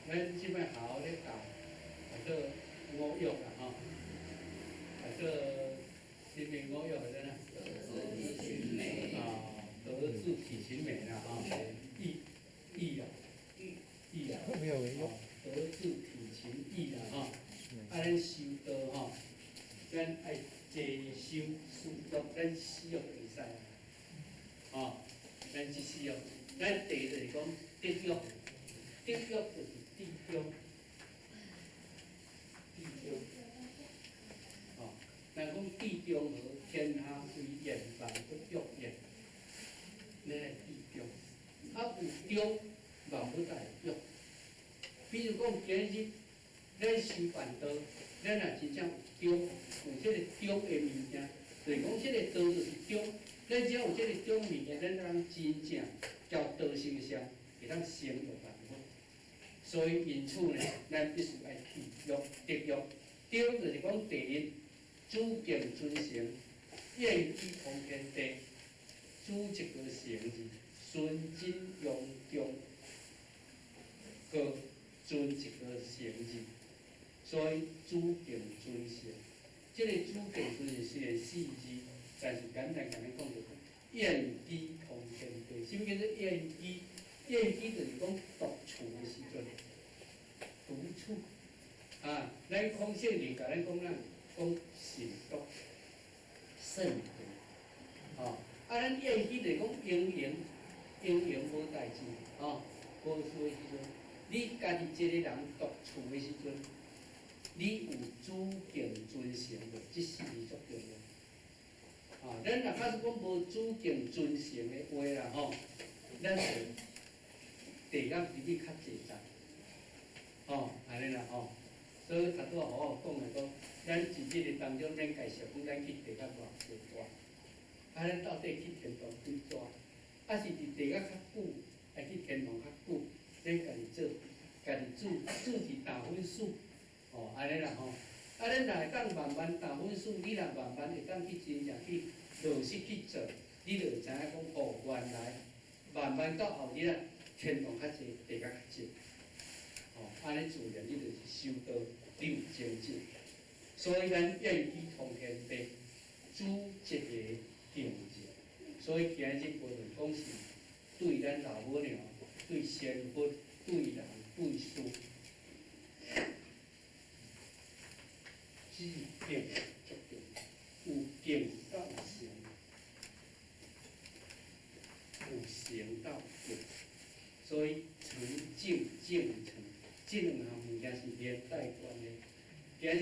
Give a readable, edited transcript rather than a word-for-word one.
咱這擺學咧教，叫做五育啦吼，叫做啥物五育來咧？德智體群美。啊，德智體群美啦吼，育育啊，育育啊，德智體群育啦吼，啊，咱修道吼，咱愛齊修四德，咱四育會使啊，吼，咱這四育，咱第一就是講德育，德育就是致忠，致忠，吼，咱講致中和，天下為言萬不欲也，咱來致忠，啊有忠，萬物才會欲。比如講今日咱修辦道，咱若真正有忠，有這個忠的物件，就是講這個道就是忠，咱只要有這個忠物件，咱通真正叫道成上，會當成就萬物。所以因此呢，咱必須愛去育德育，德就是講第一，主敬尊成，燕居通天地，主一個成字，純真用忠，個尊一個成字，所以主敬尊成。這個主敬尊成雖然四字，但是簡單共咱講就燕居通天地。啥物叫做燕居？燕居就是講獨處的時陣，獨處。啊，咱孔聖人共咱講咱講慎獨，慎獨。吼，啊，咱燕居就是講閒閒，閒閒無代誌，吼，無事的時陣，你家己一個人獨處的時陣，你有主敬尊成無？這四字足重要。啊，咱若假使講無主敬尊成的話啦，吼，咱就地獄入去較濟站，吼，按呢啦吼。所以頭拄仔好好講的講，咱一日的當中，咱介紹講咱去地獄偌濟逝，啊，咱到底去天堂幾逝？啊是佇地獄較久，還去天堂較久？咱家己做，家己煮煮佇大分數，吼，按呢啦吼。啊，咱若會當慢慢大分數，你若慢慢會當去真正去落實去做，你就會知影講哦，原來慢慢到後日啊，天堂較濟，地獄較少。吼，按呢自然你就是修道，你有精進。所以咱燕居通天地，主一個敬字。所以今日無論講是對咱老母娘、對仙佛、對人、對事，致敬足重要，有敬到誠，有誠到敬，所以誠敬敬誠，這兩項物件是連帶關係。今日。